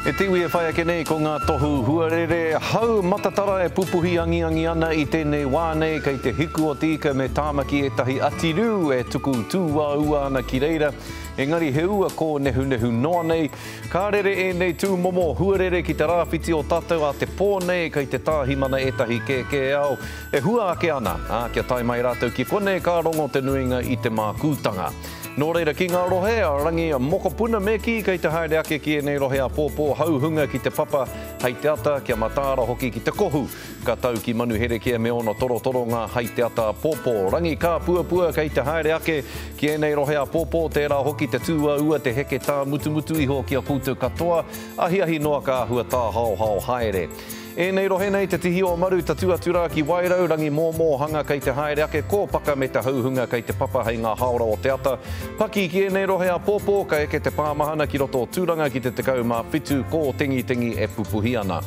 E te iwi e whai ake nei ko ngā tohu huarere hau matatara e pupuhi angiangi ana i tēnei wā nei kei te hiku o te ika me Tāmaki ētahi atirū e tuku tūāua ana ki reira engari he ua kōnehunehu noa nei Ka rere ēnei tūmomo huarere ki te rāwhiti o tātou a te pō nei kei te tāhimana ētahi kēkēao e hua ake ana, ā, kia tae mai rātou ki konei ka rongo te nuinga i te mākūtanga. Nō reira, ki ngā rohe a Rangi Mokopuna me kī kei te haere ake ki ēnei rohe āpōpō hauhunga ki te papa hei te ata, kia mataara hoki ki te kohu. Ka tau ki Manuherekia me ōna torotoronga hei te ata āpōpō. Rangi Kāpuapua kei te haere ake ki ēnei rohe āpōpō, tērā hoki te tū-a-ua, te heke tāmutumutu iho ki a koutou katoa, ahiahi noa ka āhua tāhaohao haere. Ēnei rohe nei te tihi o Maru tatū atu rā ki Wairau, Rangimōmōhanga kei te haere ake, Kōpaka me te Hauhunga kei te papa hei ngā hāora o te ata. Paki ki ēnei rohe āpōpō ka eke te pāmahana ki roto o Tūranga ki te 17 kōtengitengi e pupuhi ana.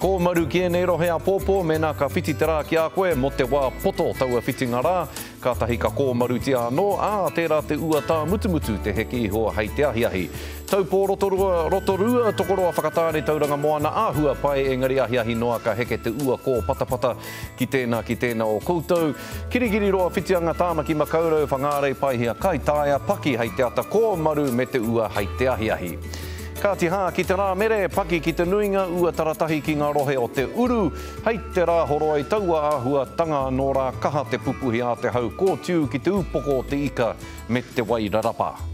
Kōmaru ki ēnei rohe āpōpō mēnā ka whiti te rā ki a koe mō te wā poto taua whitinga rā, Kātahi ka kōmarutia anō, ā, tērā te ua tāmutumutu te heke iho hei te ahiahi. Taupō Rotorua, Rotorua, Tokoroa Whakatāne Tauranga Moana āhua pai engari ahiahi noa ka heke te ua kōpatapata ki tēnā ki tēnā o koutou. Kirikiriroa Whitianga Tāmaki Makaurau Whangārei Paihia Kaitaia Paki hei te ata kōmaru me te ua hei te ahiahi. Kāti hā ki te Rāmere, paki ki te nuinga, ua taratahi ki ngā rohe o te uru, Hei te Rāhoroi taua āhuatanga anō rā kaha te pupuhi a te hau kōtiu ki te upoko o te ika me te wairarapa.